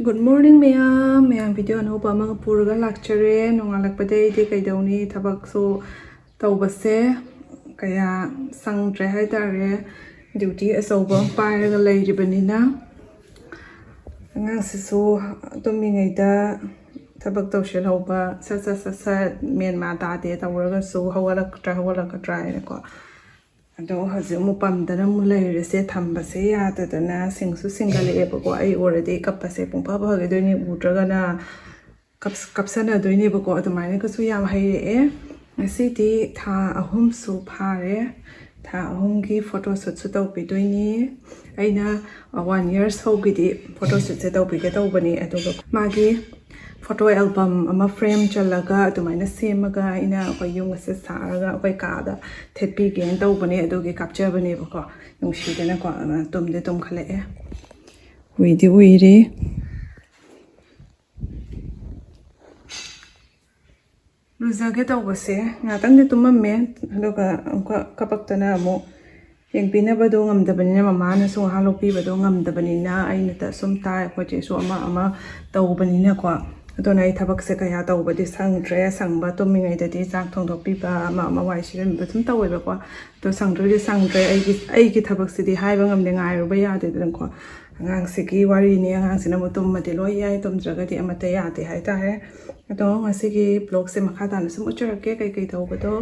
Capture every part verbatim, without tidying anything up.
Good morning ꯃꯌꯥꯝ, ꯃꯌꯥꯝ video ꯑꯅꯧꯕ ꯑꯃꯒ ꯄꯨꯔꯒ ꯂꯥꯛꯆꯔꯦ꯫ ꯅꯣꯡꯉꯥꯜꯂꯛꯄꯗꯩꯗꯤ ꯀꯩꯗꯧꯅꯤ, ꯊꯕꯛꯁꯨ ꯇꯧꯕꯁꯦ ꯀꯌꯥ ꯁꯪꯗ꯭ꯔꯦ ꯍꯥꯏꯇꯥꯔꯦ, duty ꯑꯆꯧꯕ ꯑꯃ ꯄꯥꯏꯔꯒ ꯂꯩꯔꯤꯕꯅꯤꯅ꯫ ꯑꯉꯥꯡꯁꯤꯁꯨ ꯇꯨꯝꯃꯤꯉꯩꯗ ꯊꯕꯛ ꯇꯧꯁꯤꯜꯍꯧꯕ, ꯁꯠ ꯁꯠ ꯁꯠ ꯁꯠ ꯃꯦꯟ ꯃꯥ ꯇꯥꯗꯦ ꯇꯧꯔꯒꯁꯨ ꯍꯧꯒꯠꯂꯛꯀꯗ꯭ꯔꯥ ꯍꯧꯒꯠꯂꯛꯀꯗ꯭ꯔꯥ ꯍꯥꯏꯅꯀꯣ꯫ ꯑꯗꯣ ꯍꯧꯖꯤꯛ ꯑꯃꯨꯛ ꯄꯝꯗꯅ ꯑꯃꯨꯛ ꯂꯩꯔꯤꯁꯦ, ꯊꯝꯕꯁꯦ ꯌꯥꯗꯗꯅ ꯁꯤꯡꯁꯨ ꯁꯤꯡꯒꯠꯂꯛꯑꯦꯕꯀꯣ꯫ ꯑꯩ ꯎꯔꯗꯤ ꯀꯞꯄꯁꯦ ꯄꯨꯡꯐ ꯐꯈꯤꯗꯣꯏꯅꯤ, ꯎꯗ꯭ꯔꯒꯅ ꯀꯞꯁ- ꯀꯞꯁꯟꯅꯗꯣꯏꯅꯦꯕꯀꯣ꯫ ꯑꯗꯨꯃꯥꯏꯅꯒꯁꯨ ꯌꯥꯝ ꯍꯩꯔꯛꯑꯦ꯫ ꯉꯁꯤꯗꯤ ꯊꯥ ꯑꯍꯨꯝꯁꯨ ꯐꯥꯔꯦ, ꯊꯥ ꯑꯍꯨꯝꯒꯤ photo shootꯁꯨ ꯇꯧꯕꯤꯗꯣꯏꯅꯤ꯫ ꯑꯩꯅ one years ꯍꯧꯒꯤꯗꯤ photo shootꯁꯦ ꯇꯧꯕꯤꯒꯦ ꯇꯧꯕꯅꯤ, ꯑꯗꯨꯒ ꯃꯥꯒꯤ photo album ꯑꯃ frame ꯆꯜꯂꯒ ꯑꯗꯨꯃꯥꯏꯅ ꯁꯦꯝꯃꯒ ꯑꯩꯅ ꯑꯩꯈꯣꯏ ꯌꯨꯝ ꯑꯁꯦ ꯁꯥꯔꯒ ꯑꯩꯈꯣꯏ ꯀꯥꯗ ꯊꯦꯠꯄꯤꯒꯦꯅ ꯇꯧꯕꯅꯦ, ꯑꯗꯨꯒꯤ ꯀꯥꯞꯆꯕꯅꯦꯕꯀꯣ꯫ ꯅꯨꯡꯁꯤꯗꯅꯀꯣ, ꯑꯗꯨꯅ ꯇꯨꯝꯗꯤ ꯇꯨꯝꯈꯠꯂꯛꯑꯦ꯫ ꯎꯏꯗꯤ ꯎꯏꯔꯤ꯫ ꯂꯨꯖꯒꯦ ꯇꯧꯕꯁꯦ ꯉꯥꯛꯇꯪꯗꯤ ꯇꯨꯝꯃꯝꯃꯦ, ꯑꯗꯨꯒ ꯑꯃꯨꯛꯀ ꯀꯄꯛꯇꯅ ꯑꯃꯨꯛ ꯌꯦꯡꯕꯤꯅꯕꯗꯣ ꯉꯝꯗꯕꯅꯤꯅ, ꯃꯃꯥꯅꯁꯨ ꯉꯥꯏꯍꯥꯛ ꯂꯧꯕꯤꯕꯗꯣ ꯉꯝꯗꯕꯅꯤꯅ, ꯑꯩꯅꯇ ꯁꯨꯝ ꯇꯥꯏ, ꯑꯩꯈꯣꯏ ꯆꯦꯁꯨ ꯑꯃ ꯑꯃ ꯇꯧꯕꯅꯤꯅꯀꯣ꯫ ꯑꯗꯨꯅ ꯑꯩ ꯊꯕꯛꯁꯦ ꯀꯌꯥ ꯇꯧꯕꯗꯤ ꯁꯪꯗ꯭ꯔꯦ꯫ ꯁꯪꯕ ꯇꯨꯝꯃꯤꯉꯩꯗꯗꯤ ꯆꯥꯛ ꯊꯣꯡꯗꯣꯛꯄꯤꯕ, ꯑꯃ ꯑꯃ ꯋꯥꯏ ꯁꯤꯠꯆꯤꯟꯕꯤꯕ ꯁꯨꯝ ꯇꯧꯋꯦꯕꯀꯣ꯫ ꯑꯗꯣ ꯁꯪꯗ꯭ꯔꯗꯤ ꯁꯪꯗ꯭ꯔꯦ꯫ ꯑꯩꯒꯤ ꯑꯩꯒꯤ ꯊꯕꯛꯁꯤꯗꯤ ꯍꯥꯏꯕ ꯉꯝꯗꯦ, ꯉꯥꯏꯔꯨꯕ ꯌꯥꯗꯦꯗꯅꯀꯣ꯫ ꯑꯉꯥꯡꯁꯤꯒꯤ ꯋꯥꯔꯤꯅꯤ, ꯑꯉꯥꯡꯁꯤꯅ ꯑꯃꯨꯛ ꯇꯨꯝꯃꯗꯤ ꯂꯣꯏ ꯌꯥꯏ, ꯇꯨꯝꯗ꯭ꯔꯒꯗꯤ ꯑꯃꯠꯇ ꯌꯥꯗꯦ ꯍꯥꯏꯇꯥꯔꯦ꯫ ꯑꯗꯣ ꯉꯁꯤꯒꯤ vlogꯁꯦ ꯃꯈꯥ ꯇꯥꯅ ꯁꯨꯝ ꯎꯠꯆꯔꯛꯀꯦ ꯀꯩꯀꯩ ꯇꯧꯕꯗꯣ꯫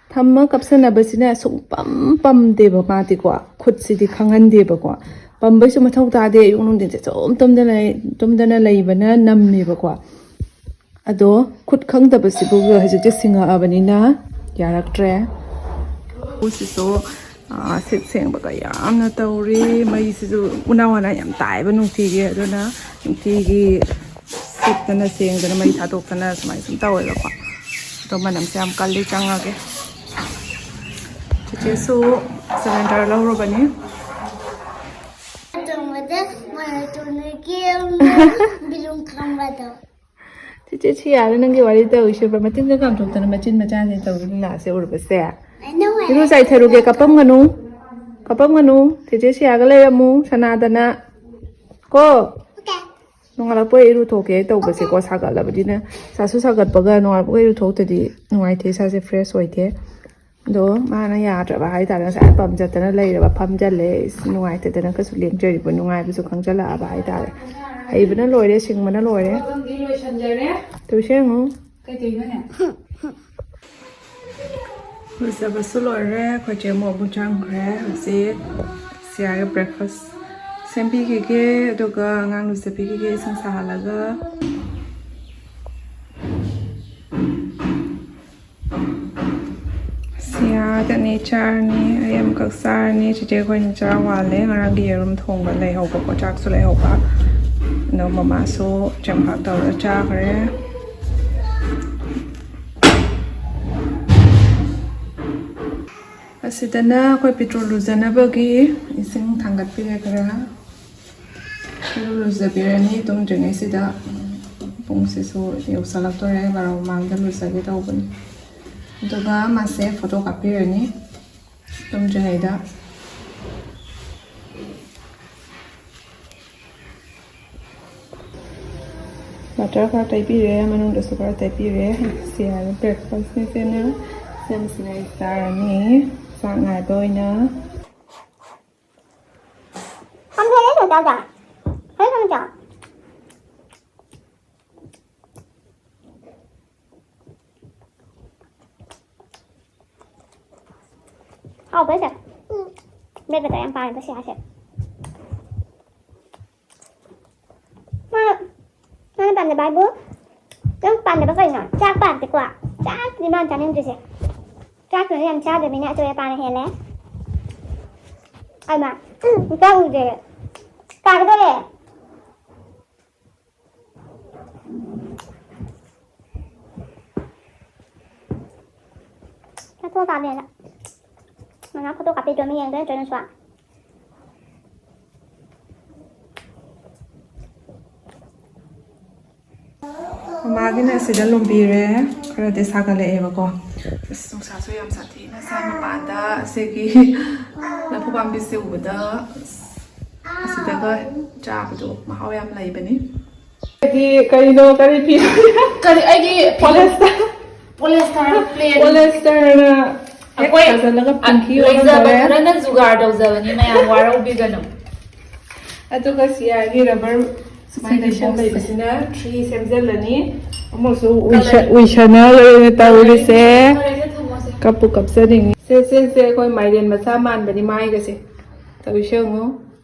ꯊꯝꯃ ꯀꯞꯁꯟꯅꯕꯁꯤꯅ ꯁꯨꯡꯄꯝ ꯄꯝꯗꯦꯕ ꯃꯥꯗꯤꯀꯣ, ꯈꯨꯠꯁꯤꯗꯤ ꯈꯪꯍꯟꯗꯦꯕꯀꯣ꯫ ꯄꯝꯕꯩꯁꯨ ꯃꯊꯧ ꯇꯥꯗꯦ, ꯑꯌꯨꯛ ꯅꯨꯡꯊꯤꯟꯁꯦ ꯁꯨꯝ ꯇꯨꯝꯗꯅ ꯂꯩ-, ꯇꯨꯝꯗꯅ ꯂꯩꯕꯅ ꯅꯝꯃꯦꯕꯀꯣ꯫ ꯑꯗꯣ ꯈꯨꯠ ꯈꯪꯗꯕꯁꯤꯕꯨ ꯍꯧꯖꯤꯛꯇꯤ ꯁꯤꯡꯉꯛꯑꯕꯅꯤꯅ ꯌꯥꯔꯛꯇ꯭ꯔꯦ꯫ ꯎꯁꯤꯁꯨ, ꯑꯥ, ꯁꯤꯠ ꯁꯦꯡꯕꯒ ꯌꯥꯝꯅ ꯇꯧꯔꯤ꯫ ꯃꯩꯁꯤꯁꯨ ꯎꯅꯥ ꯋꯥꯅꯥ ꯌꯥꯝ ꯇꯥꯏꯕ ꯅꯨꯡꯇꯤꯒꯤ, ꯑꯗꯨꯅ ꯅꯨꯡꯇꯤꯒꯤ ꯁꯤꯠꯇꯅ ꯁꯦꯡꯗꯅ ꯃꯩ ꯊꯥꯗꯣꯛꯇꯅ ꯁꯨꯃꯥꯏꯅ ꯁꯨꯝ ꯇꯧꯋꯦꯕꯀꯣ꯫ ꯑꯗꯣ ꯃꯅꯝꯁꯦ ꯌꯥꯝ ꯀꯜꯂꯤ, ꯆꯪꯉꯒꯦ꯫ ꯆꯤꯆꯦꯁꯨ surrender ꯂꯧꯔꯨꯕꯅꯤ꯫ ꯑꯇꯣꯡꯕꯗ ꯃꯣꯏꯅ ꯇꯣꯡꯅꯒꯤ ꯕꯤꯂꯨꯡ ꯈꯝꯕꯗꯣ꯫ ꯆꯤꯆꯦ ꯁꯤꯌꯥꯗ ꯅꯪꯒꯤ ꯋꯥꯔꯤ ꯇꯧꯔꯤꯁꯦ ꯎꯕ꯭ꯔꯥ? ꯃꯆꯤꯟꯒ ꯀꯥꯝꯊꯣꯛꯇꯅ ꯃꯆꯤꯟ ꯃꯆꯥꯁꯦ ꯇꯧꯔꯤ ꯂꯤꯂꯥꯁꯦ ꯎꯔꯕꯁꯦ? ꯏꯔꯨ ꯆꯥꯏꯊꯔꯨꯒꯦ, ꯀꯞꯄꯝꯒꯅꯨ꯫ ꯀꯞꯄꯝꯒꯅꯨ꯫ ꯆꯤꯆꯦ ꯁꯤꯌꯥꯒ ꯂꯩꯔꯝꯃꯨ ꯁꯅꯥꯗꯅ꯫ ꯀꯣ꯫ ꯅꯣꯡꯉꯥꯜꯂꯛꯄ ꯏꯔꯨꯊꯣꯛꯀꯦ ꯇꯧꯕꯁꯦꯀꯣ, ꯁꯥꯒꯠꯂꯕꯅꯤꯅ꯫ ꯁꯥꯁꯨ ꯁꯥꯒꯠꯄꯒ ꯅꯣꯡꯉꯥꯜꯂꯛꯄꯒ ꯏꯔꯨꯊꯣꯛꯇꯗꯤ ꯅꯨꯡꯉꯥꯏꯇꯦ, ꯏꯁꯥꯁꯦ ꯐ꯭ꯔꯦꯁ ꯑꯣꯏꯗꯦ꯫ ꯑꯗꯣ ꯃꯥꯅ ꯌꯥꯗ꯭ꯔꯕ ꯍꯥꯏꯇꯥꯔꯦ, ꯉꯁꯥꯏ ꯄꯝ ꯆꯠꯇꯅ ꯂꯩꯔꯕ, ꯐꯝꯖꯜꯂꯦ꯫ ꯏꯁ, ꯅꯨꯡꯉꯥꯏꯇꯗꯅ ꯀꯩꯁꯨ ꯂꯦꯡꯖꯔꯤꯕ, ꯅꯨꯡꯉꯥꯏꯕꯁꯨ ꯈꯪꯖꯜꯂꯛꯑꯕ ꯍꯥꯏꯇꯥꯔꯦ꯫ ꯍꯩꯕꯅ ꯂꯣꯏꯔꯦ, ꯁꯤꯡꯕꯅ ꯂꯣꯏꯔꯦ꯫ ꯇꯨ ꯁꯦꯡꯉꯨ꯫ ꯀꯩꯗꯧꯅꯣꯅꯦ? ꯂꯨꯖꯕꯁꯨ ꯂꯣꯏꯔꯦ, ꯑꯩꯈꯣꯏ ꯆꯦ ꯃꯣꯕꯨ ꯆꯪꯈ꯭ꯔꯦ꯫ ꯍꯧꯖꯤꯛ ꯁꯤꯌꯥꯒꯤ ꯕ꯭ꯔꯦꯛꯐꯥꯁ ꯁꯦꯝꯕꯤꯈꯤꯒꯦ, ꯑꯗꯨꯒ ꯑꯉꯥꯡ ꯂꯨꯖꯕꯤꯈꯤꯒꯦ, ꯏꯁꯤꯡ ꯁꯥꯍꯜꯂꯒ꯫ ꯁꯤꯌꯥꯒꯅꯤ ꯆꯥꯔꯅꯤ, ꯑꯩ ꯑꯃꯈꯛ ꯆꯥꯔꯅꯤ꯫ ꯆꯤꯆꯦ ꯑꯩꯈꯣꯏꯅ ꯆꯔꯥ ꯋꯥꯜꯂꯦ, ꯉꯔꯥꯡꯒꯤ ꯌꯦꯔꯨꯝ ꯊꯣꯡꯕ ꯂꯩꯍꯧꯕꯀꯣ, ꯆꯥꯛꯁꯨ ꯂꯩꯍꯧꯕ꯫ ꯑꯗꯣ ꯃꯃꯥꯁꯨ ꯆꯦꯡꯄꯥꯛ ꯇꯧꯔꯒ ꯆꯥꯈ꯭ꯔꯦ꯫ ꯑꯁꯤꯗꯅ ꯑꯩꯈꯣꯏ ꯄꯦꯇ꯭ꯔꯣꯜ ꯂꯨꯖꯅꯕꯒꯤ ꯏꯁꯤꯡ ꯊꯥꯡꯒꯠꯄꯤꯔꯦ ꯈꯔ꯫ ꯏꯔꯨ ꯂꯨꯖꯕꯤꯔꯅꯤ ꯇꯨꯝꯗ꯭ꯔꯤꯉꯩꯁꯤꯗ꯫ ꯄꯨꯡꯁꯤꯁꯨ ꯌꯧꯁꯜꯂꯛꯇꯣꯔꯦ, ꯕꯥꯔꯣ ꯃꯃꯥꯡꯗ ꯂꯨꯖꯒꯦ ꯇꯧꯕꯅꯤ꯫ ꯑꯗꯨꯒ ꯃꯥꯁꯦ ꯐꯣꯇꯣ ꯀꯥꯞꯄꯤꯔꯅꯤ ꯇꯨꯝꯗ꯭ꯔꯤꯉꯩꯗ꯫ ꯕꯇꯔ ꯈꯔ ꯇꯩꯕꯤꯔꯦ, ꯃꯅꯨꯡꯗꯁꯨ ꯈꯔ ꯇꯩꯕꯤꯔꯦ꯫ ꯁꯤ ꯌꯥꯔꯦ, ꯕ꯭ꯔꯦꯛꯐꯥꯁꯅꯦ ꯁꯤꯅ꯫ ꯁꯦꯝꯁꯤꯅ ꯑꯩ ꯆꯥꯔꯅꯤ, ꯆꯥꯛ ꯉꯥꯏꯕ ꯑꯣꯏꯅ꯫ ꯐꯝꯖꯔꯦ ꯁꯣꯝ ꯆꯥꯎꯖꯥ꯫ ꯍꯣꯏ ꯁꯣꯝ ꯆꯥꯎ꯫ ꯍꯥꯎꯕ꯭ꯔꯥ ꯁꯦ? ꯕ꯭ꯔꯦꯗ ꯕꯇꯔ ꯌꯥꯝ ꯄꯥꯝꯃꯦꯕ ꯁꯤꯌꯥꯁꯦ꯫ ꯃꯥ, ꯃꯥꯅ ꯄꯥꯝꯗꯕ ꯍꯥꯏꯕꯨ, ꯅꯪ ꯄꯥꯝꯗꯕ ꯀꯩꯅꯣ? ꯆꯥꯛ ꯄꯥꯝꯗꯦꯀꯣ? ꯆꯥꯛꯇꯨꯅꯤ ꯃꯥꯅ ꯆꯥꯅꯤꯡꯗ꯭ꯔꯤꯁꯦ꯫ ꯆꯥꯛꯇꯨꯅ ꯌꯥꯝ ꯆꯥꯗꯕꯅꯤꯅ ꯑꯆꯣꯏ ꯑꯄꯥꯅ ꯍꯦꯜꯂꯦ꯫ ꯑꯩꯃ, ꯆꯥꯛ ꯎꯗꯦ꯫ ꯇꯥꯒꯗꯧꯔꯦ꯫ ꯆꯥꯊꯣꯛꯑꯀꯥꯟꯗ ꯃꯃꯥ ꯐꯣꯇꯣ ꯀꯥꯞꯄꯤꯗꯣ ꯑꯃ ꯌꯦꯡꯗꯣꯏ ꯅꯠꯇ꯭ꯔꯣ ꯅꯪꯁꯨ? ꯃꯃꯥꯒꯤꯅ ꯑꯁꯤꯗ ꯂꯨꯝꯕꯤꯔꯦ, ꯈꯔꯗꯤ ꯁꯥꯒꯠꯂꯛꯑꯦꯕꯀꯣ꯫ ꯑꯁ, ꯅꯨꯡꯁꯥꯁꯨ ꯌꯥꯝ ꯁꯥꯊꯤꯅ ꯁꯥꯏ ꯃꯄꯥꯟꯗ꯫ ꯑꯁꯤꯒꯤ ꯂꯐꯨ ꯄꯥꯝꯕꯤꯁꯦ ꯎꯕꯗ ꯑꯁ, ꯑꯁꯤꯗ ꯍꯣꯏ, ꯆꯥꯕꯗꯣ ꯃꯍꯥꯎ ꯌꯥꯝ ꯂꯩꯕꯅꯤ꯫ ꯍꯥꯏꯗꯤ ꯀꯩꯅꯣ, ꯀꯔꯤ ꯐꯤ? ꯀꯔꯤ, ꯑꯩꯒꯤ ꯄꯣꯂꯦꯁꯇꯔ꯫ ꯄꯣꯂꯦꯁꯇꯔ ꯄ꯭ꯂꯦꯟ꯫ ꯄꯣꯂꯦꯁꯇꯔꯅ ꯍꯦꯛ ꯑꯩꯈꯣꯏ ꯊꯥꯖꯤꯜꯂꯒ ꯄꯤꯡꯀꯤ ꯂꯩꯖꯕ ꯑꯣꯟꯗꯣꯔꯦ꯫ ꯈꯔꯅ ꯖꯨꯒꯥꯔ ꯇꯧꯖꯕꯅꯤ, ꯃꯌꯥꯝ ꯋꯥꯔꯧꯕꯤꯒꯅꯨ꯫ ꯑꯗꯨꯒ ꯁꯤꯌꯥꯒꯤ ꯔꯕꯔ ꯁꯨꯃꯥꯏꯅ ꯁꯦꯝꯖꯤꯜꯂꯤꯁꯤꯅ ꯊ꯭ꯔꯤ ꯁꯦꯝꯖꯤꯜꯂꯅꯤ꯫ ꯑꯃꯁꯨ ꯎꯏꯁ-, ꯎꯏꯁꯟꯅ ꯂꯣꯏꯅ ꯇꯧꯔꯤꯁꯦ꯫ ꯀꯞꯄꯨ ꯀꯞꯆꯅꯤꯡꯉꯤ꯫ ꯁꯦ, ꯁꯦ, ꯁꯦ, ꯑꯩꯈꯣꯏ ꯃꯥꯏꯔꯦꯟ ꯃꯆꯥ ꯃꯥꯟꯕꯅꯤ ꯃꯥꯏꯒꯁꯦ꯫ ꯇꯧꯔꯤꯁꯦ ꯌꯦꯡꯉꯨ꯫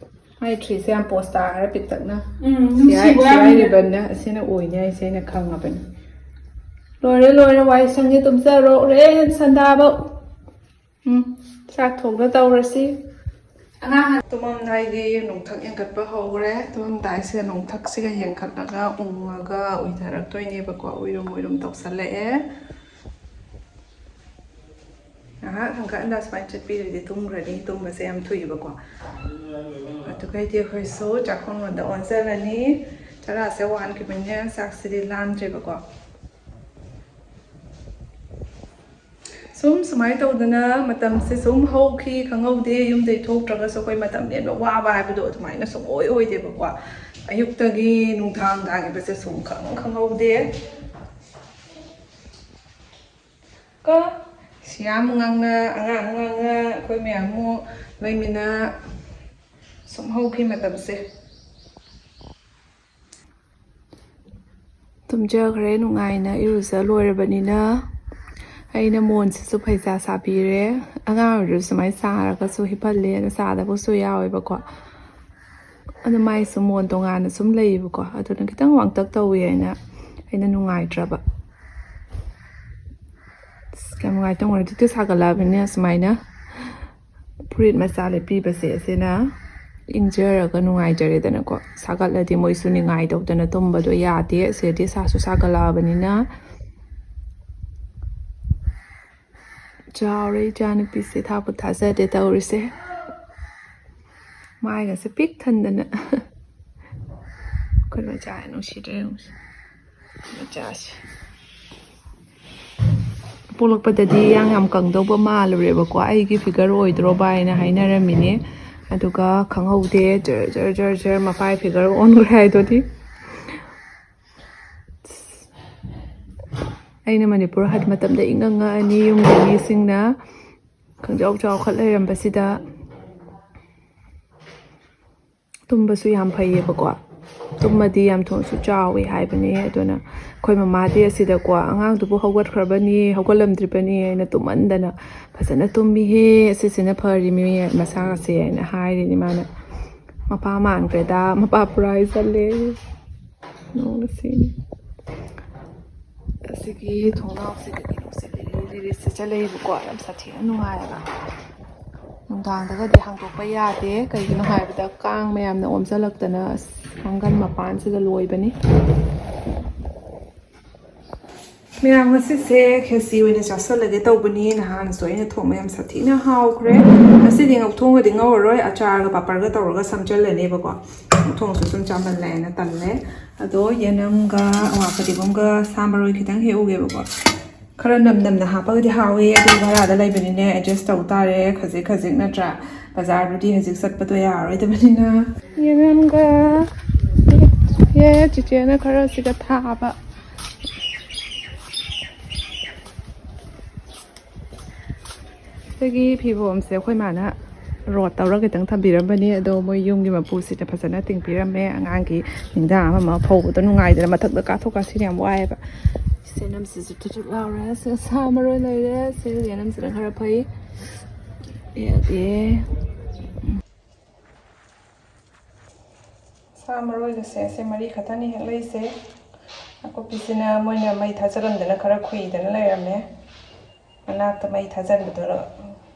ꯃꯥꯏ ꯊ꯭ꯔꯤꯁꯦ ꯌꯥꯝ ꯄꯣꯁ ꯇꯥꯈ꯭ꯔꯦ ꯄꯤꯛꯇꯛꯅ꯫ ꯎꯝ, ꯁꯤ ꯅꯨꯡꯁꯤꯕ ꯍꯥꯏ-, ꯁꯤ ꯌꯥꯝꯅ꯫ ꯍꯥꯏꯔꯤꯕꯅ ꯑꯁꯤꯅ ꯑꯣꯏꯅꯤ ꯍꯥꯏꯁꯦ ꯑꯩꯅ ꯈꯪꯉꯕꯅꯤ꯫ ꯂꯣꯏꯔꯦ, ꯂꯣꯏꯔꯦ, ꯋꯥꯏ ꯁꯪꯉꯦ, ꯇꯨꯝꯖꯔꯣ꯫ ꯍꯣꯔꯦꯟ ꯁꯟꯗꯥꯕꯧ꯫ ꯎꯝ, ꯆꯥꯛ ꯊꯣꯡꯅ ꯇꯧꯔꯁꯤ꯫ ꯑꯉꯥꯡ ꯇꯨꯝꯃꯝꯗꯥꯏꯒꯤ ꯅꯣꯡꯊꯛ ꯌꯦꯡꯈꯠꯄ ꯍꯧꯈ꯭ꯔꯦ꯫ ꯇꯨꯝꯃꯝꯗꯥꯏꯁꯤꯗ ꯅꯣꯡꯊꯛꯁꯤꯒ ꯌꯦꯡꯈꯠꯂꯒ ꯎꯪꯉꯒ ꯎꯏꯊꯔꯛꯇꯣꯏꯅꯦꯕꯀꯣ꯫ ꯎꯏꯔꯨꯝ ꯎꯏꯔꯨꯝ ꯇꯧꯁꯜꯂꯛꯑꯦ꯫ ꯉꯥꯏꯍꯥꯛ ꯍꯪꯀꯠ ꯍꯟꯗ ꯁꯨꯃꯥꯏꯅ ꯆꯠꯄꯤꯔꯗꯤ ꯇꯨꯝꯈ꯭ꯔꯅꯤ꯫ ꯇꯨꯝꯕꯁꯦ ꯌꯥꯝ ꯊꯨꯏꯕꯀꯣ꯫ ꯑꯗꯨꯒꯩꯗꯤ ꯑꯩꯈꯣꯏꯁꯨ ꯆꯥꯛꯈꯨꯝꯂꯣꯝꯗ ꯑꯣꯟꯁꯤꯜꯂꯅꯤ꯫ ꯆꯔꯥꯁꯦ ꯋꯥꯟꯈꯤꯕꯅꯤꯅ ꯆꯥꯛꯁꯤꯗꯤ ꯂꯥꯝꯗ꯭ꯔꯦꯕꯀꯣ꯫ ꯁꯨꯝ ꯁꯨꯃꯥꯏꯅ ꯇꯧꯗꯅ ꯃꯇꯝꯁꯦ ꯁꯨꯝ ꯍꯧꯈꯤ, ꯈꯪꯍꯧꯗꯦ꯫ ꯌꯨꯝꯗꯩ ꯊꯣꯛꯇ꯭ꯔꯒꯁꯨ ꯑꯩꯈꯣꯏ ꯃꯇꯝ ꯂꯦꯟꯕ ꯋꯥꯕ ꯍꯥꯏꯕꯗꯣ ꯑꯗꯨꯃꯥꯏꯅ ꯁꯨꯡꯑꯣꯏ ꯑꯣꯏꯗꯦꯕꯀꯣ꯫ ꯑꯌꯨꯛꯇꯒꯤ ꯅꯨꯡꯗꯥꯡ ꯇꯥꯈꯤꯕꯁꯦ ꯁꯨꯝ ꯈꯪ ꯈꯪꯍꯧꯗꯦ꯫ ꯀꯣ, ꯁꯤ ꯌꯥꯝ ꯉꯥꯡꯅ, ꯑꯉꯥꯡ ꯑꯃꯨꯛ ꯉꯥꯡꯅ, ꯑꯩꯈꯣꯏ ꯃꯌꯥꯝ ꯑꯃꯨꯛ ꯂꯩꯃꯤꯟꯅ, ꯁꯨꯝ ꯍꯧꯈꯤ ꯃꯇꯝꯁꯦ꯫ ꯇꯨꯝꯖꯈ꯭ꯔꯦ ꯅꯨꯡꯉꯥꯏꯅ, ꯏꯔꯨꯖ ꯂꯣꯏꯔꯕꯅꯤꯅ꯫ ꯑꯩꯅ ꯃꯣꯟꯁꯤꯁꯨ ꯐꯩꯖꯥ ꯁꯥꯕꯤꯔꯦ꯫ ꯑꯉꯥꯡ ꯑꯣꯏꯔꯁꯨ ꯁꯨꯃꯥꯏꯅ ꯁꯥꯔꯒꯁꯨ ꯍꯤꯞꯍꯜꯂꯦꯅ ꯁꯥꯗꯕꯁꯨ ꯌꯥꯎꯋꯦꯕꯀꯣ꯫ ꯑꯗꯨ ꯃꯥꯏꯁꯨ ꯃꯣꯟ ꯇꯣꯉꯥꯟꯅ ꯁꯨꯝ ꯂꯩꯌꯦꯕꯀꯣ, ꯑꯗꯨꯅ ꯈꯤꯇꯪ ꯋꯥꯡꯇꯛ ꯇꯧꯋꯤ ꯍꯥꯏꯅ ꯑꯩꯅ ꯅꯨꯡꯉꯥꯏꯇ꯭ꯔꯕ꯫ ꯑꯁ, ꯌꯥꯝ ꯅꯨꯡꯉꯥꯏꯇꯕ ꯉꯥꯏ꯫ ꯍꯧꯖꯤꯛꯇꯤ ꯁꯥꯒꯠꯂꯛꯑꯕꯅꯤꯅ ꯁꯨꯃꯥꯏꯅ ꯐꯨꯔꯤꯠ ꯃꯆꯥ ꯂꯤꯠꯄꯤꯕꯁꯦ ꯑꯁꯤꯅ ꯏꯪꯖꯔꯒ ꯅꯨꯡꯉꯥꯏꯖꯔꯦꯗꯅꯀꯣ꯫ ꯁꯥꯒꯠꯂꯗꯤ ꯃꯣꯏꯁꯨ ꯅꯤꯡꯉꯥꯏ ꯇꯧꯗꯅ ꯇꯨꯝꯕꯗꯣ ꯌꯥꯗꯦ꯫ ꯑꯁꯤꯗꯤ ꯁꯥꯁꯨ ꯁꯥꯒꯠꯂꯛꯑꯕꯅꯤꯅ꯫ ꯆꯥꯎꯔꯦ ꯏꯆꯥꯅꯨꯄꯤꯁꯦ, ꯊꯥꯕꯨ ꯊꯥꯖꯗꯦ ꯇꯧꯔꯤꯁꯦ꯫ ꯃꯥꯏꯒꯁꯦ ꯄꯤꯛ ꯊꯟꯗꯅ꯫ ꯑꯩꯈꯣꯏ ꯃꯆꯥ ꯅꯨꯡꯁꯤꯗ꯭ꯔꯦ ꯌꯦꯡꯉꯨꯁꯦ꯫ ꯃꯆꯥꯁꯦ꯫ ꯄꯣꯛꯂꯛꯄꯗꯗꯤ ꯏꯌꯥꯡ ꯌꯥꯝ ꯀꯪꯗꯧꯕ ꯃꯥꯜꯂꯨꯔꯦꯕꯀꯣ꯫ ꯑꯩꯒꯤ ꯐꯤꯒꯔ ꯑꯣꯏꯗ꯭ꯔꯣꯕ ꯍꯥꯏꯅ ꯍꯥꯏꯅꯔꯝꯃꯤꯅꯦ꯫ ꯑꯗꯨꯒ ꯈꯪꯍꯧꯗꯦ, ꯖꯔ ꯖꯔ ꯖꯔ ꯖꯔ ꯃꯄꯥꯏ ꯐꯤꯒꯔ ꯑꯣꯟꯈ꯭ꯔꯦ ꯍꯥꯏꯗꯨꯅꯤ꯫ ꯑꯩꯅ ꯃꯅꯤꯄꯨꯔ ꯍꯟꯕ ꯃꯇꯝꯗ ꯏꯪꯉꯪ ꯉꯛꯑꯅꯤ ꯌꯨꯝꯒꯤ ꯃꯤꯁꯤꯡꯅ꯫ ꯈꯪꯖꯥꯎ ꯆꯥꯎꯈꯠ ꯂꯩꯔꯝꯕꯁꯤꯗ꯫ ꯇꯨꯝꯕꯁꯨ ꯌꯥꯝ ꯐꯩꯌꯦꯕꯀꯣ꯫ ꯇꯨꯝꯃꯗꯤ ꯌꯥꯝ ꯊꯨꯅꯁꯨ ꯆꯥꯎꯋꯤ ꯍꯥꯏꯕꯅꯦ꯫ ꯑꯗꯨꯅ ꯑꯩꯈꯣꯏ ꯃꯃꯥꯗꯤ ꯑꯁꯤꯗꯀꯣ, "ꯑꯉꯥꯡꯗꯨꯕꯨ ꯍꯧꯒꯠꯈ꯭ꯔꯕꯅꯤ, ꯍꯧꯒꯠꯂꯝꯗ꯭ꯔꯤꯕꯅꯤ" ꯍꯥꯏꯅ ꯇꯨꯝꯃꯟꯗꯅ, "ꯐꯖꯅ ꯇꯨꯝꯃꯤꯍꯦ, ꯑꯁꯤꯁꯤꯅ ꯐꯔꯤꯃꯤ ꯃꯁꯥꯁꯦ" ꯍꯥꯏꯅ ꯍꯥꯏꯔꯤꯅꯤ ꯃꯥꯅ꯫ ꯃꯄꯥ ꯃꯥꯟꯈ꯭ꯔꯦꯗ, ꯃꯄꯥ ꯄꯨꯔꯥ ꯍꯥꯏꯖꯜꯂꯦ꯫ ꯅꯣꯡꯅ ꯁꯤꯅꯤ꯫ ꯑꯁꯤꯒꯤ ꯊꯣꯡꯅꯥꯎꯁꯤꯗꯗꯤ ꯅꯨꯡꯁꯤꯠ ꯂꯤꯔꯤ ꯂꯤꯔꯤ ꯁꯤꯠꯆꯜꯂꯛꯏꯕꯀꯣ, ꯌꯥꯝ ꯁꯥꯊꯤꯅ ꯅꯨꯡꯉꯥꯏꯌꯦꯕ꯫ ꯅꯨꯡꯗꯥꯡꯗꯒꯗꯤ ꯍꯥꯡꯗꯣꯛꯄ ꯌꯥꯗꯦ, ꯀꯩꯒꯤꯅꯣ ꯍꯥꯏꯕꯗ ꯀꯥꯡ ꯃꯌꯥꯝꯅ ꯑꯣꯝꯁꯤꯜꯂꯛꯇꯅ ꯑꯁ ꯀꯥꯡꯒꯟ ꯃꯄꯥꯟꯁꯤꯗ ꯂꯣꯏꯕꯅꯤ꯫ ꯃꯌꯥꯝ, ꯉꯁꯤꯁꯦ ꯈꯦꯆꯤ ꯑꯣꯏꯅ ꯆꯥꯁꯜꯂꯒꯦ ꯇꯧꯕꯅꯤ꯫ ꯅꯍꯥꯟꯁꯨ ꯑꯩꯅ ꯊꯣꯡꯕ ꯌꯥꯝ ꯁꯥꯊꯤꯅ ꯍꯥꯎꯈ꯭ꯔꯦ꯫ ꯉꯁꯤꯗꯤ ꯉꯧꯊꯣꯡꯒꯗꯤ ꯉꯧꯔꯔꯣꯏ, ꯑꯆꯥꯔꯒ ꯄꯥꯄꯔꯒ ꯇꯧꯔꯒ ꯁꯝꯖꯜꯂꯅꯦꯕꯀꯣ꯫ ꯉꯧꯊꯣꯡꯁꯨ ꯁꯨꯝ ꯆꯥꯃꯜꯂꯦꯅ ꯇꯜꯂꯦ꯫ ꯑꯗꯣ ꯌꯦꯅꯝꯒ ꯑꯋꯥ ꯐꯗꯤꯒꯣꯝꯒ ꯁꯥ ꯃꯔꯣꯏ ꯈꯤꯇꯪ ꯍꯦꯛꯎꯒꯦꯕꯀꯣ꯫ ꯈꯔ ꯅꯝ ꯅꯝꯅ ꯍꯥꯞꯄꯒꯗꯤ ꯍꯥꯎꯋꯦ, ꯑꯗꯨ ꯚꯔꯥꯗ ꯂꯩꯕꯅꯤꯅꯦ, ꯑꯦꯗꯖꯁ ꯇꯧ ꯇꯥꯔꯦ ꯈꯖꯤꯛ ꯈꯖꯤꯛ, ꯅꯠꯇ꯭ꯔꯥ? ꯕꯖꯥꯔꯗꯨꯗꯤ ꯍꯧꯖꯤꯛ ꯆꯠꯄꯗꯣ ꯌꯥꯔꯔꯣꯏꯗꯕꯅꯤꯅ꯫ ꯌꯦꯅꯝꯒ, ꯑꯦ, ꯆꯤꯆꯦꯅ ꯈꯔ ꯁꯤꯗ ꯊꯥꯕ꯫ ꯁꯤꯒꯤ ꯐꯤꯕꯣꯝꯁꯦ ꯑꯩꯈꯣꯏ ꯃꯥꯅ ꯔꯣꯠ ꯇꯧꯔꯒ ꯈꯤꯇꯪ ꯊꯝꯕꯤꯔꯝꯕꯅꯤ, ꯑꯗꯣ ꯃꯣꯏ ꯌꯨꯝꯒꯤ ꯃꯄꯨꯁꯤꯗ ꯐꯖꯅ ꯇꯤꯡꯕꯤꯔꯝꯃꯦ꯫ ꯑꯉꯥꯡꯒꯤ ꯍꯤꯟꯖꯥꯡ ꯑꯃ ꯑꯃ ꯐꯧꯕꯗꯣ ꯅꯨꯡꯉꯥꯏꯗꯅ, ꯃꯊꯛꯇ ꯀꯥꯊꯣꯛ ꯀꯥꯁꯤꯟ ꯌꯥꯝ ꯋꯥꯏꯑꯦꯕ꯫ ꯆꯦꯅꯝꯁꯤꯁꯨ ꯊꯨꯊꯨꯛ ꯂꯥꯎꯔꯦ꯫ ꯁꯤ ꯁꯥ ꯃꯔꯣꯏ ꯂꯩꯔꯦ꯫ ꯁꯤ ꯆꯦꯅꯝꯁꯤꯅ ꯈꯔ ꯐꯩ꯫ ꯑꯦ, ꯑꯦ꯫ ꯁꯥ ꯃꯔꯣꯏꯒꯁꯦ, ꯁꯦ ꯃꯔꯤ ꯈꯛꯇꯅꯤ ꯍꯦꯛ ꯂꯩꯁꯦ꯫ ꯅꯥꯀꯨꯞꯄꯤꯁꯤꯅ ꯃꯣꯏꯅ ꯃꯩ ꯊꯥꯖꯔꯝꯗꯅ ꯈꯔ ꯈꯨꯏꯗꯅ ꯂꯩꯔꯝꯃꯦ꯫ ꯃꯅꯥꯛꯇ ꯃꯩ ꯊꯥꯖꯟꯕꯗꯨꯅ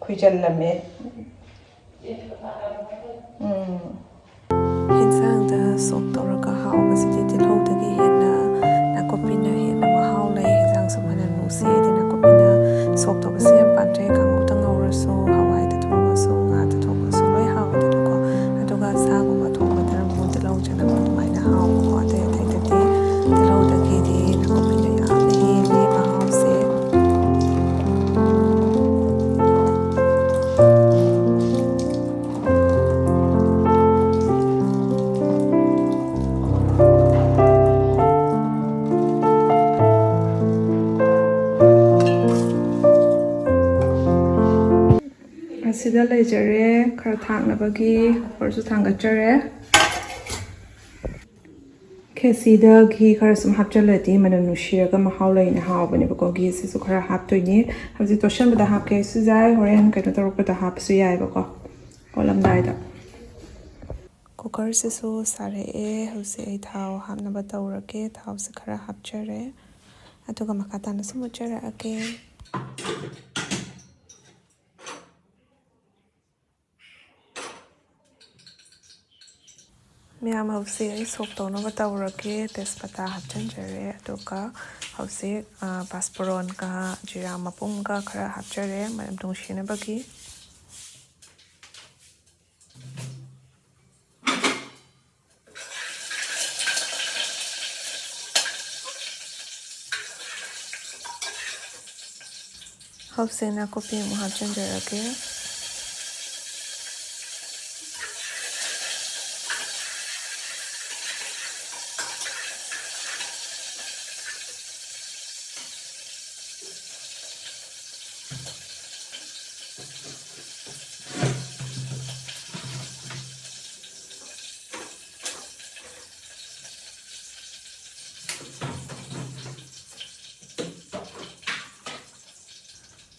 ꯈꯨꯏꯖꯜꯂꯝꯃꯦ꯫ ꯎꯝ꯫ ꯌꯦꯟꯁꯥꯡꯗ ꯁꯣꯛ ꯇꯧꯔꯒ ꯍꯥꯎꯕꯁꯤꯗꯤ ꯇꯤꯜꯍꯧꯗꯒꯤ ꯍꯦꯟꯅ ꯅꯥꯀꯨꯞꯄꯤꯅ ꯍꯦꯟꯅ ꯃꯍꯥꯎ ꯂꯩ꯫ ꯌꯦꯟꯁꯥꯡꯁꯨ ꯃꯅꯝ ꯅꯨꯡꯁꯤ꯫ ꯑꯩꯗꯤ ꯅꯥꯀꯨꯞꯄꯤꯅ ꯁꯣꯛ ꯇꯧꯕꯁꯦ ꯌꯥꯝ ꯄꯥꯝꯖꯩ꯫ ꯀꯥꯡꯍꯧꯗ ꯉꯧꯔꯁꯨ, ꯍꯋꯥꯏꯗ ꯊꯣꯡꯉꯁꯨ, ꯉꯥꯗ ꯊꯣꯡꯉꯁꯨ ꯂꯣꯏ ꯍꯥꯎꯋꯦꯗꯅꯀꯣ꯫ ꯑꯗꯨꯒ ꯁꯥꯒꯨꯝꯕ ꯊꯣꯡꯕꯗꯅ ꯑꯃꯨꯛ ꯇꯤꯜꯍꯧ ꯆꯅꯝ ꯑꯗꯨꯃꯥꯏꯅ ꯍꯥꯎꯕꯀꯣ꯫ ꯑꯇꯩ ꯑꯇꯩꯗꯗꯤ ꯇꯤꯜꯍꯧꯗꯒꯤꯗꯤ ꯅꯥꯀꯨꯞꯄꯤꯅ ꯌꯥꯝꯅ ꯍꯦꯜꯂꯤ ꯃꯍꯥꯎꯁꯦ꯫ ꯁꯤꯗ ꯂꯩꯖꯔꯦ꯫ ꯈꯔ ꯊꯥꯡꯅꯕꯒꯤ ꯀꯨꯀꯔꯁꯨ ꯊꯥꯡꯒꯠꯆꯔꯦ꯫ ꯈꯦꯆꯤꯗ ꯘꯤ ꯈꯔ ꯁꯨꯝ ꯍꯥꯞꯆꯜꯂꯗꯤ ꯃꯅꯝ ꯅꯨꯡꯁꯤꯔꯒ ꯃꯍꯥꯎ ꯂꯩꯅ ꯍꯥꯎꯕꯅꯦꯕꯀꯣ꯫ ꯘꯤꯁꯤꯁꯨ ꯈꯔ ꯍꯥꯞꯇꯣꯏꯅꯦ꯫ ꯍꯧꯖꯤꯛ ꯇꯣꯠꯁꯟꯕꯗ ꯍꯥꯞꯀꯦꯁꯨ ꯌꯥꯏ, ꯍꯣꯔꯦꯟ ꯀꯩꯅꯣ ꯇꯧꯔꯛꯄꯗ ꯍꯥꯞꯄꯁꯨ ꯌꯥꯏꯕꯀꯣ, ꯑꯣꯠꯂꯝꯗꯥꯏꯗ꯫ ꯀꯨꯀꯔꯁꯤꯁꯨ ꯁꯥꯔꯛꯑꯦ꯫ ꯍꯧꯖꯤꯛ ꯑꯩ ꯊꯥꯎ ꯍꯥꯞꯅꯕ ꯇꯧꯔꯒꯦ꯫ ꯊꯥꯎꯁꯦ ꯈꯔ ꯍꯥꯞꯆꯔꯦ, ꯑꯗꯨꯒ ꯃꯈꯥ ꯇꯥꯅ ꯁꯨꯝ ꯎꯠꯆꯔꯛꯑꯒꯦ꯫ ꯃꯌꯥꯝ, ꯍꯧꯖꯤꯛ ꯑꯩ ꯁꯣꯛ ꯇꯧꯅꯕ ꯇꯧꯔꯒꯦ꯫ ꯇꯦꯖꯄꯇꯥ ꯍꯥꯞꯆꯤꯟꯖꯔꯦ, ꯑꯗꯨꯒ ꯍꯧꯖꯤꯛ, ꯑ, ꯄꯥꯁꯄꯣꯔꯣꯟꯒ ꯖꯤꯔꯥ ꯃꯄꯨꯝꯒ ꯈꯔ ꯍꯥꯞꯆꯔꯦ, ꯃꯅꯝ ꯅꯨꯡꯁꯤꯅꯕꯒꯤ꯫ ꯍꯧꯖꯤꯛ ꯅꯥꯀꯨꯞꯄꯤ ꯑꯃꯨꯛ ꯍꯥꯞꯆꯤꯟꯖꯔꯒꯦ꯫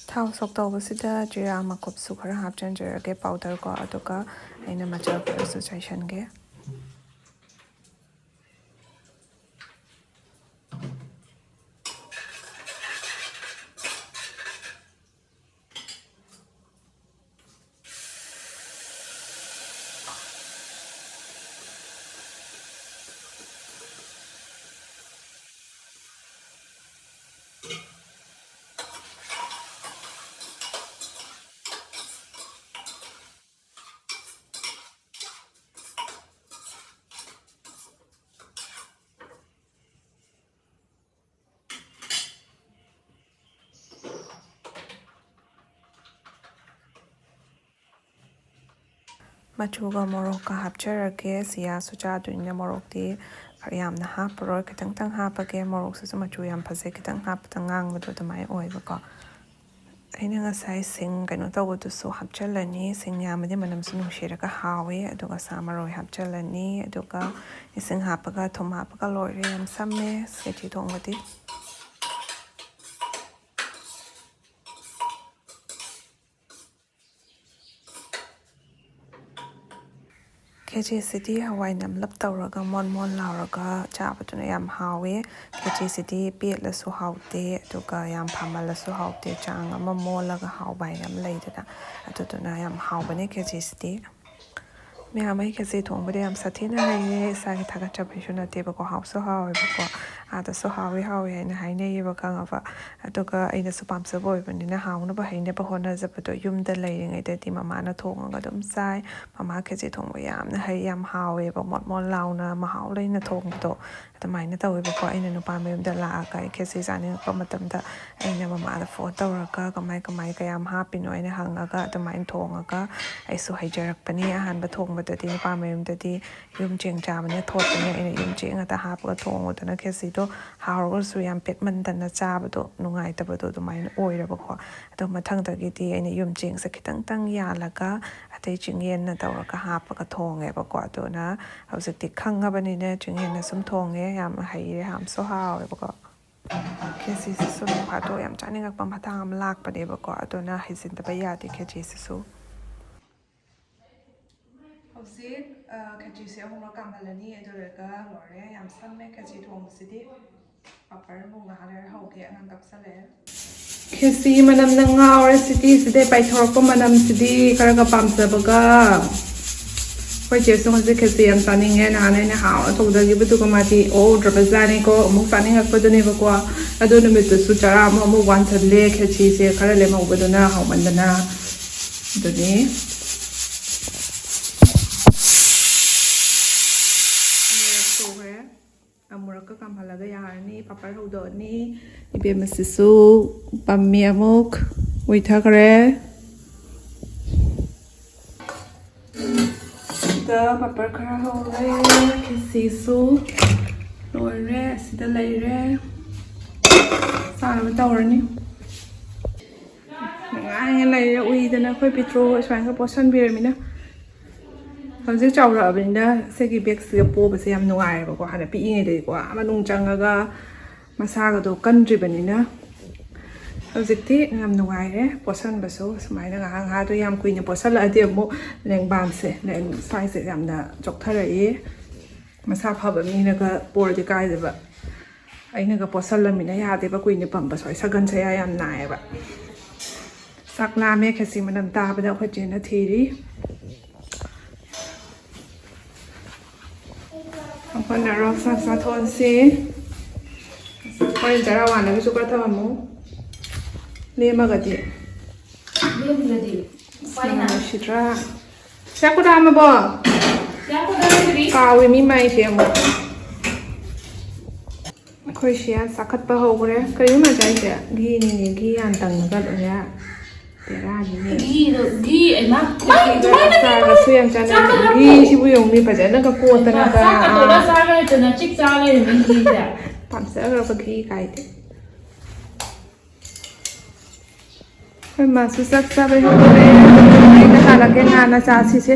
ꯊꯥꯎ ꯁꯣꯛ ꯇꯧꯕꯁꯤꯗ ꯖꯤꯔꯥ ꯃꯀꯨꯞꯁꯨ ꯈꯔ ꯍꯥꯞꯆꯤꯟꯖꯔꯒꯦ, ꯄꯥꯎꯗꯔ ꯀꯣ, ꯑꯗꯨꯒ ꯑꯩꯅ ꯃꯆꯜ ꯈꯔꯁꯨ ꯆꯥꯏꯁꯟꯒꯦ꯫ ꯃꯆꯨꯒ ꯃꯣꯔꯣꯛꯀ ꯍꯥꯞꯆꯔꯒꯦ꯫ ꯁꯤꯌꯥꯁꯨ ꯆꯥꯗꯣꯏꯅꯤꯅ ꯃꯣꯔꯣꯛꯇꯤ ꯈꯔ ꯌꯥꯝꯅ ꯍꯥꯞꯄꯔꯣꯏ, ꯈꯤꯇꯪꯇꯪ ꯍꯥꯞꯄꯒꯦ꯫ ꯃꯣꯔꯣꯛꯁꯤꯁꯨ ꯃꯆꯨ ꯌꯥꯝ ꯐꯖꯩ, ꯈꯤꯇꯪ ꯍꯥꯞꯄꯗ ꯉꯥꯡꯕꯗꯣ ꯑꯗꯨꯃꯥꯏꯅ ꯑꯣꯏꯕꯀꯣ꯫ ꯑꯩꯅ ꯉꯁꯥꯏ ꯁꯤꯡ ꯀꯩꯅꯣ ꯇꯧꯕꯗꯨꯁꯨ ꯍꯥꯞꯆꯤꯜꯂꯅꯤ꯫ ꯁꯤꯡ ꯌꯥꯝꯃꯗꯤ ꯃꯅꯝꯁꯨ ꯅꯨꯡꯁꯤꯔꯒ ꯍꯥꯎꯋꯤ꯫ ꯑꯗꯨꯒ ꯁꯥ ꯃꯔꯣꯏ ꯍꯥꯞꯆꯤꯜꯂꯅꯤ꯫ ꯑꯗꯨꯒ ꯏꯁꯤꯡ ꯍꯥꯞꯄꯒ, ꯊꯨꯝ ꯍꯥꯞꯄꯒ ꯂꯣꯏꯔꯦ꯫ ꯌꯥꯝ ꯁꯝꯃꯦ ꯈꯦꯆꯤ ꯊꯣꯡꯕꯗꯤ꯫ ꯈꯦꯆꯤꯁꯤꯗꯤ ꯍꯋꯥꯏ ꯅꯝꯂꯞ ꯇꯧꯔꯒ, ꯃꯣꯟ ꯃꯣꯟ ꯂꯥꯎꯔꯒ ꯆꯥꯕꯗꯨꯅ ꯌꯥꯝ ꯍꯥꯎꯋꯦ꯫ ꯈꯦꯆꯤꯁꯤꯗꯤ ꯄꯦꯠꯂꯁꯨ ꯍꯥꯎꯇꯦ, ꯑꯗꯨꯒ ꯌꯥꯝ ꯐꯥꯃꯜꯂꯁꯨ ꯍꯥꯎꯇꯦ, ꯆꯥꯡ ꯑꯃ ꯃꯣꯜꯂꯒ ꯍꯥꯎꯕ ꯍꯥꯏꯅ ꯑꯃ ꯂꯩꯗꯅ, ꯑꯗꯨꯗꯨꯅ ꯌꯥꯝ ꯍꯥꯎꯕꯅꯦ ꯈꯦꯆꯤꯁꯤꯗꯤ꯫ ꯃꯌꯥꯝ, ꯑꯩ ꯈꯦꯆꯤ ꯊꯣꯡꯕꯗꯤ ꯌꯥꯝ ꯁꯥꯊꯤꯅ ꯍꯩꯌꯦ꯫ ꯏꯁꯥꯒꯤ ꯊꯥꯒꯠꯆꯕꯩꯁꯨ ꯅꯠꯇꯦꯕꯀꯣ, ꯍꯥꯎꯁꯨ ꯍꯥꯎꯋꯦꯕꯀꯣ꯫ ꯑꯥꯗꯁꯨ ꯍꯥꯎꯋꯤ ꯍꯥꯎꯋꯤ ꯍꯥꯏꯅ ꯍꯥꯏꯅꯩꯌꯦꯕ, ꯈꯪꯉꯕ? ꯑꯗꯨꯒ ꯑꯩꯅꯁꯨ ꯄꯥꯝꯖꯕ ꯑꯣꯏꯕꯅꯤꯅ, ꯍꯥꯎꯅꯕ ꯍꯩꯅꯕ ꯍꯣꯠꯅꯖꯕꯗꯣ ꯌꯨꯝꯗ ꯂꯩꯔꯤꯉꯩꯗꯗꯤ ꯃꯃꯥꯅ ꯊꯣꯡꯉꯒ ꯑꯗꯨꯝ ꯆꯥꯏ꯫ ꯃꯃꯥ ꯈꯦꯆꯤ ꯊꯣꯡꯕ ꯌꯥꯝꯅ ꯍꯩ, ꯌꯥꯝ ꯍꯥꯎꯋꯦꯕ, ꯃꯣꯠ ꯃꯣꯠ ꯂꯥꯎꯅ ꯃꯍꯥꯎ ꯂꯩꯅ ꯊꯣꯡꯕꯗꯣ꯫ ꯑꯗꯨꯃꯥꯏꯅ ꯇꯧꯋꯦꯕꯀꯣ꯫ ꯑꯩꯅ ꯅꯨꯄꯥ ꯃꯌꯨꯝꯗ ꯂꯥꯛꯑꯒ ꯑꯩ ꯈꯦꯆꯤ ꯆꯥꯅꯤꯡꯉꯛꯄ ꯃꯇꯝꯗ ꯑꯩꯅ ꯃꯃꯥꯗ ꯐꯣꯟ ꯇꯧꯔꯒ, "ꯀꯃꯥꯏ ꯀꯃꯥꯏ, ꯀꯌꯥꯝ ꯍꯥꯞꯄꯤꯅꯣ?" ꯑꯩꯅ ꯍꯪꯉꯒ ꯑꯗꯨꯃꯥꯏꯅ ꯊꯣꯡꯉꯒ ꯑꯩꯁꯨ ꯍꯩꯖꯔꯛꯄꯅꯤ꯫ ꯑꯍꯥꯟꯕ ꯊꯣꯡꯕꯗꯗꯤ ꯅꯨꯄꯥ ꯃꯌꯨꯝꯗꯗꯤ ꯌꯨꯝ ꯆꯦꯡ ꯆꯥꯕꯅ ꯊꯣꯠꯄꯅꯦ꯫ ꯑꯩꯅ ꯌꯨꯝ ꯆꯦꯡ ꯉꯥꯛꯇ ꯍꯥꯞꯄꯒ ꯊꯣꯡꯕꯗꯨꯅ ꯈꯦꯆꯤꯗꯣ ꯍꯥꯎꯔꯒꯁꯨ ꯌꯥꯝ ꯄꯦꯠꯃꯟꯗꯅ ꯆꯥꯕꯗꯣ ꯅꯨꯡꯉꯥꯏꯇꯕꯗꯣ ꯑꯗꯨꯃꯥꯏꯅ ꯑꯣꯏꯔꯕꯀꯣ꯫ ꯑꯗꯣ ꯃꯊꯪꯗꯒꯤꯗꯤ ꯑꯩꯅ ꯌꯨꯝ ꯆꯦꯡꯁꯦ ꯈꯤꯇꯪꯇꯪ ꯌꯥꯜꯂꯒ ꯑꯇꯩ ꯆꯤꯡꯌꯦꯟꯅ ꯇꯧꯔꯒ ꯍꯥꯞꯄꯒ ꯊꯣꯡꯉꯦꯕꯀꯣ꯫ ꯑꯗꯨꯅ ꯍꯧꯖꯤꯛꯇꯤ ꯈꯪꯉꯕꯅꯤꯅ ꯆꯤꯡꯌꯦꯟꯅ ꯁꯨꯝ ꯊꯣꯡꯉꯦ꯫ ꯌꯥꯝ ꯍꯩꯔꯦ, ꯌꯥꯝꯁꯨ ꯍꯥꯎꯋꯦꯕꯀꯣ꯫ ꯈꯦꯆꯤꯁꯤꯁꯨ ꯅꯣꯡ ꯐꯥꯗꯣꯛ ꯌꯥꯝ ꯆꯥꯅꯤꯡꯉꯛꯄ ꯃꯇꯥꯡ ꯑꯃ ꯂꯥꯛꯄꯅꯦꯕꯀꯣ꯫ ꯑꯗꯨꯅ ꯍꯩꯖꯤꯟꯗꯕ ꯌꯥꯗꯦ ꯈꯦꯆꯤꯁꯤꯁꯨ꯫ ꯍꯧꯖꯤꯛ, ꯑ, ꯈꯦꯆꯤꯁꯦ ꯑꯍꯨꯝꯂꯛ ꯀꯥꯝꯍꯜꯂꯅꯤ꯫ ꯑꯗꯨ ꯂꯣꯏꯔꯒ ꯂꯣꯏꯔꯦ꯫ ꯌꯥꯝ ꯁꯝꯃꯦ ꯈꯦꯆꯤ ꯊꯣꯡꯕꯁꯤꯗꯤ꯫ ꯄꯥꯄꯔ ꯑꯃꯨꯛ ꯉꯥꯏꯍꯥꯛ ꯂꯩꯔ ꯍꯧꯒꯦ, ꯑꯉꯥꯡ ꯀꯞꯁꯜꯂꯛꯑꯦ꯫ ꯈꯦꯆꯤ ꯃꯅꯝꯅ ꯉꯥꯎꯔꯦ꯫ ꯁꯤꯇꯤꯁꯤꯗꯩ ꯄꯥꯏꯊꯣꯔꯛꯄ ꯃꯅꯝꯁꯤꯗꯤ ꯈꯔꯒ ꯄꯥꯝꯖꯕꯒ꯫ ꯑꯩꯈꯣꯏ ꯆꯦꯁꯨ ꯉꯁꯤ ꯈꯦꯆꯤ ꯌꯥꯝ ꯆꯥꯅꯤꯡꯉꯦ꯫ ꯅꯍꯥꯟ ꯑꯩꯅ ꯍꯥꯎꯅ ꯊꯣꯡꯖꯈꯤꯕꯗꯨꯒ ꯃꯥꯗꯤ ꯑꯣꯛꯗ꯭ꯔꯕꯖꯥꯠꯅꯤꯀꯣ꯫ ꯑꯃꯨꯛ ꯆꯥꯅꯤꯡꯉꯛꯄꯗꯨꯅꯦꯕꯀꯣ꯫ ꯑꯗꯨ ꯅꯨꯃꯤꯠꯇꯨꯁꯨ ꯆꯔꯥ ꯑꯃ ꯑꯃꯨꯛ ꯋꯥꯟꯁꯜꯂꯦ ꯈꯦꯆꯤꯁꯦ ꯈꯔ ꯂꯦꯝꯍꯧꯕꯗꯨꯅ ꯍꯥꯎꯃꯟꯗꯅ꯫ ꯑꯗꯨꯅꯤ꯫ ꯑꯃꯨꯔꯛꯀ ꯀꯥꯝꯍꯜꯂꯒ ꯌꯥꯔꯅꯤ꯫ ꯄꯥꯄꯔ ꯍꯧꯗꯣꯛꯑꯅꯤ꯫ ꯏꯕꯦꯝꯃꯁꯤꯁꯨ ꯄꯝꯃꯤ ꯑꯃꯨꯛ ꯎꯏꯊꯈ꯭ꯔꯦ꯫ ꯁꯤꯗ ꯄꯥꯄꯔ ꯈꯔ ꯍꯧꯔꯦ꯫ ꯈꯦꯆꯤꯁꯨ ꯂꯣꯏꯔꯦ꯫ ꯑꯁꯤꯗ ꯂꯩꯔꯦ꯫ ꯆꯥꯅꯕ ꯇꯧꯔꯅꯤ꯫ ꯁꯨꯃꯥꯏꯅ ꯂꯩꯔꯦ ꯎꯏꯗꯅ ꯑꯩꯈꯣꯏ ꯄꯤꯇ꯭ꯔꯨ ꯁꯨꯃꯥꯏꯅ ꯄꯣꯠꯁꯟꯕꯤꯔꯃꯤꯅ꯫ ꯍꯧꯖꯤꯛ ꯆꯥꯎꯔꯛꯑꯕꯅꯤꯅ ꯁꯤꯒꯤ ꯕꯦꯒꯁꯤꯒ ꯄꯣꯕꯁꯦ ꯌꯥꯝ ꯅꯨꯡꯉꯥꯏꯔꯦꯕꯀꯣ꯫ ꯍꯥꯟꯅ ꯄꯤꯛꯏꯉꯩꯗꯗꯤꯀꯣ ꯑꯥ ꯃꯅꯨꯡ ꯆꯪꯉꯒ ꯃꯁꯥꯒꯗꯣ ꯀꯟꯗ꯭ꯔꯤꯕꯅꯤꯅ ꯍꯧꯖꯤꯛꯇꯤ ꯌꯥꯝ ꯅꯨꯡꯉꯥꯏꯔꯦ ꯄꯣꯠꯁꯟꯕꯁꯨ꯫ ꯁꯨꯃꯥꯏꯅ ꯉꯥꯏꯍꯥꯛ ꯉꯥꯏꯍꯥꯛ ꯑꯗꯨ ꯌꯥꯝ ꯀꯨꯏꯅ ꯄꯣꯠꯁꯜꯂꯛꯑꯗꯤ ꯑꯃꯨꯛ ꯂꯦꯡꯕꯥꯟꯁꯦ, ꯂꯦꯡ-, ꯁ꯭ꯋꯥꯏꯁꯦ ꯌꯥꯝꯅ ꯆꯣꯛꯊꯔꯛꯏ꯫ ꯃꯁꯥ ꯐꯕ ꯃꯤꯅꯒ ꯄꯣꯔꯗꯤ ꯀꯥꯏꯗꯕ, ꯑꯩꯅꯒ ꯄꯣꯠꯁꯜꯂꯝꯃꯤꯅ ꯌꯥꯗꯦꯕ꯫ ꯀꯨꯏꯅ ꯄꯝꯕ ꯁ꯭ꯋꯥꯏ ꯁꯒꯟ ꯁꯌꯥ ꯌꯥꯝ ꯅꯥꯏꯌꯦꯕ꯫ ꯆꯥꯛ ꯂꯥꯝꯃꯦ꯫ ꯈꯦꯆꯤ ꯃꯅꯝ ꯇꯥꯕꯗ ꯑꯩꯈꯣꯏ ꯆꯦꯅ ꯊꯤꯔꯤ꯫ ꯍꯧꯒꯠꯅꯔꯣ, ꯆꯥꯛ ꯆꯥꯊꯣꯛꯑꯁꯤ꯫ ꯍꯣꯔꯦꯟ ꯆꯔꯥ ꯋꯥꯟꯅꯕꯁꯨ ꯈꯔ ꯊꯝꯃꯝꯃꯨ꯫ ꯂꯦꯝꯃꯒꯗꯤ꯫ ꯂꯦꯝꯗ꯭ꯔꯗꯤ ꯎꯄꯥꯏ ꯂꯩꯇꯦ꯫ ꯅꯨꯡꯁꯤꯗ꯭ꯔꯥ? ꯆꯥꯛ ꯀꯗꯥꯝꯃꯕꯣ? ꯆꯥꯛ ꯀꯗꯥꯝꯗ꯭ꯔꯤ꯫ ꯀꯥꯎꯏ ꯃꯤ ꯃꯥꯏꯁꯦ ꯑꯃꯨꯛ꯫ ꯑꯩꯈꯣꯏ ꯁꯤꯌꯥ ꯆꯥꯈꯠꯄ ꯍꯧꯈ꯭ꯔꯦ꯫ ꯀꯔꯤꯅꯣ ꯃꯥ ꯆꯥꯏꯁꯦ? ꯘꯤꯅꯤꯅꯦ, ꯘꯤ ꯌꯥꯝ ꯇꯪꯉꯒ ꯂꯣꯏꯔꯦ꯫ ꯕꯦꯔꯥꯅꯤꯅꯦ꯫ ꯘꯤꯗꯣ, ꯘꯤ ꯑꯩꯅ ꯆꯥꯔꯁꯨ ꯌꯥꯝ ꯆꯥꯅꯤꯡꯉꯦ꯫ ꯆꯥꯛꯀ ꯘꯤꯁꯤꯕꯨ ꯌꯦꯡꯉꯨꯅꯦ, ꯐꯖꯅꯒ ꯀꯣꯠꯇꯅꯒ, ꯆꯥꯛꯀ ꯇꯣꯠꯂ ꯑꯥ꯫ ꯆꯥ ꯂꯩꯔꯗꯅ ꯆꯤꯛ ꯆꯥ ꯂꯩꯔꯝꯃꯤ ꯘꯤꯁꯦ꯫ ꯄꯥꯝꯖꯈ꯭ꯔꯕ ꯘꯤ ꯀꯥꯏꯗꯦ꯫ ꯑꯩꯈꯣꯏ ꯃꯥꯁꯨ ꯆꯥꯛ ꯆꯥꯕꯩ ꯍꯧꯔꯦ꯫ ꯑꯩꯅ ꯍꯥꯜꯂꯛꯀꯦ ꯉꯥꯅ ꯆꯥꯁꯤꯁꯦ꯫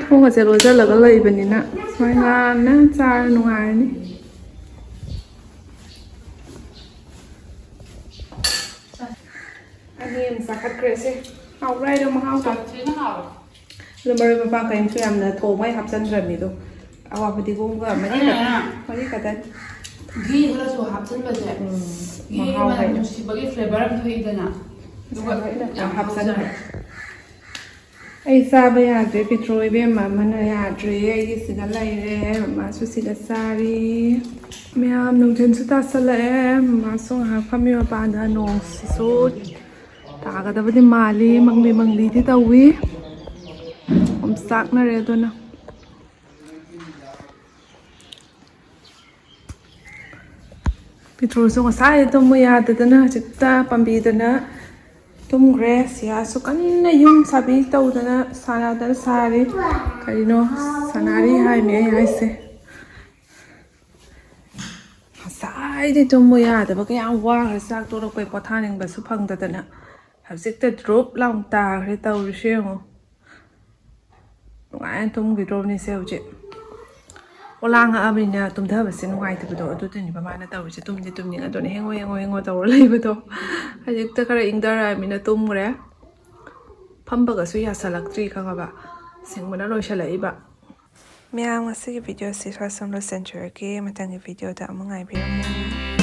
ꯊꯣꯡꯒꯁꯦ ꯂꯣꯟꯁꯤꯜꯂꯒ ꯂꯩꯕꯅꯤꯅ ꯁꯨꯃꯥꯏꯅ ꯉꯥꯅ ꯆꯥꯔ ꯅꯨꯡꯉꯥꯏꯔꯅꯤ꯫ ꯑꯅꯤ ꯑꯃ ꯆꯥꯈꯠꯈ꯭ꯔꯦꯁꯦ꯫ ꯍꯥꯎꯕ꯭ꯔꯥ ꯍꯥꯏꯗꯣ ꯃꯍꯥꯎꯗꯣ? ꯌꯥꯝ ꯊꯤꯅ ꯍꯥꯎꯋꯦ꯫ ꯑꯗꯣ ꯃꯔꯣꯏ ꯃꯄꯥꯡ ꯀꯔꯤꯝꯁꯨ ꯌꯥꯝꯅ ꯊꯣꯡꯕ ꯑꯩ ꯍꯥꯞꯆꯤꯟꯗ꯭ꯔꯕꯅꯤꯗꯣ꯫ ꯑꯋꯥ ꯐꯗꯤꯒꯣꯝꯒ ꯃꯔꯤ ꯈꯛ-, ꯑꯗꯨꯅ ꯃꯔꯤ ꯈꯛꯇꯅꯤ꯫ ꯘꯤ ꯈꯔꯁꯨ ꯍꯥꯞꯆꯤꯟꯕꯁꯦ, ꯎꯝ, ꯘꯤꯒꯤ ꯃꯍꯥꯎ ꯃꯅꯝ ꯍꯥꯏꯗꯣ꯫ ꯅꯨꯡꯁꯤꯕꯒꯤ flavour ꯑꯃ ꯊꯣꯛꯏꯗꯅ꯫ ꯑꯗꯨꯒ ꯏꯁꯥꯅ ꯌꯥꯝ ꯍꯥꯞꯆꯤꯟꯕ꯫ ꯍꯥꯎꯖꯔꯦ꯫ ꯑꯩ ꯆꯥꯕ ꯌꯥꯗ꯭ꯔꯦ, ꯄꯤꯇ꯭ꯔꯨ ꯏꯕꯦꯝꯃ ꯑꯃꯅ ꯌꯥꯗ꯭ꯔꯦ꯫ ꯑꯩꯒꯤ ꯁꯤꯗ ꯂꯩꯔꯦ, ꯃꯃꯥꯁꯨ ꯁꯤꯗ ꯆꯥꯔꯤ꯫ ꯃꯌꯥꯝ ꯅꯨꯡꯊꯤꯜꯁꯨ ꯇꯥꯁꯜꯂꯛꯑꯦ, ꯃꯃꯥꯁꯨ ꯉꯥꯏꯍꯥꯛ ꯐꯝꯃꯤ ꯃꯄꯥꯟꯗ꯫ ꯅꯣꯡꯁꯤꯁꯨ ꯇꯥꯒꯗꯕꯗꯤ ꯃꯥꯜꯂꯤ, ꯃꯪꯂꯤ ꯃꯪꯂꯤꯗꯤ ꯇꯧꯏ꯫ ꯑꯣꯝꯆꯥꯛꯅꯔꯦ ꯑꯗꯨꯅ꯫ ꯄꯤꯇ꯭ꯔꯨꯁꯨ ꯉꯁꯥꯏ ꯇꯨꯝꯃꯨ ꯌꯥꯗꯗꯅ ꯍꯧꯖꯤꯛꯇ ꯄꯥꯝꯕꯤꯗꯅ ꯇꯨꯝꯈ꯭ꯔꯦ꯫ ꯁꯤꯌꯥꯁꯨ ꯀꯟꯅ ꯌꯨꯝ ꯁꯥꯕꯤ ꯇꯧꯗꯅ ꯁꯥꯟꯅꯗꯅ ꯁꯥꯔꯤ꯫ ꯀꯔꯤꯅꯣ ꯁꯥꯟꯅꯔꯤ ꯍꯥꯏꯃꯤ ꯑꯩ ꯍꯥꯏꯁꯦ꯫ ꯉꯁꯥꯏꯗꯤ ꯇꯨꯝꯃꯨ ꯌꯥꯗꯕ ꯀꯌꯥꯝ ꯋꯥꯈ꯭ꯔꯦ, ꯆꯥꯛ ꯇꯣꯛꯂꯛꯄꯩ ꯄꯣꯊꯥꯅꯤꯡꯕꯁꯨ ꯐꯪꯗꯗꯅ꯫ ꯍꯧꯖꯤꯛꯇ ꯗ꯭ꯔꯣꯞ ꯂꯥꯎ ꯇꯥꯈ꯭ꯔꯦ ꯇꯧꯔꯤꯁꯦ ꯌꯦꯡꯉꯣ꯫ ꯅꯨꯡꯉꯥꯏꯅ ꯇꯨꯝꯈꯤꯗ꯭ꯔꯣꯕꯅꯤꯁꯦ ꯍꯧꯖꯤꯛ꯫ ꯑꯣꯂꯥꯡꯉꯛꯑꯕꯅꯤꯅ ꯇꯨꯝꯊꯕꯁꯦ ꯅꯨꯡꯉꯥꯏꯇꯕꯗꯣ ꯑꯗꯨꯗꯨꯅꯦꯕ ꯃꯥꯅ ꯇꯧꯔꯤꯁꯦ꯫ ꯇꯨꯝꯗꯤ ꯇꯨꯝꯅꯤꯡꯉꯦ ꯑꯗꯨꯅ ꯍꯦꯡꯉꯣ ꯍꯦꯡꯉꯣ ꯍꯦꯡꯉꯣ ꯇꯧꯔ ꯂꯩꯕꯗꯣ꯫ ꯍꯧꯖꯤꯛꯇ ꯈꯔ ꯏꯪꯊꯔꯛꯑꯕꯅꯤꯅ ꯇꯨꯝꯈ꯭ꯔꯦ꯫ ꯐꯝꯕꯒꯁꯨ ꯌꯥꯁꯜꯂꯛꯇ꯭ꯔꯤ ꯈꯪꯉꯕ꯫ ꯁꯤꯡꯕꯅ ꯂꯣꯏꯁꯜꯂꯛꯏꯕ꯫ ꯃꯌꯥꯝ ꯉꯁꯤꯒꯤ ꯚꯤꯗꯤꯑꯣꯁꯤ ꯁ꯭ꯋꯥꯏ ꯁꯨꯝ ꯂꯣꯏꯁꯤꯟꯖꯔꯒꯦ꯫ ꯃꯊꯪꯒꯤ ꯚꯤꯗꯤꯑꯣꯗ ꯑꯃꯨꯛ ꯉꯥꯏꯕꯤꯔꯝꯃꯨ꯫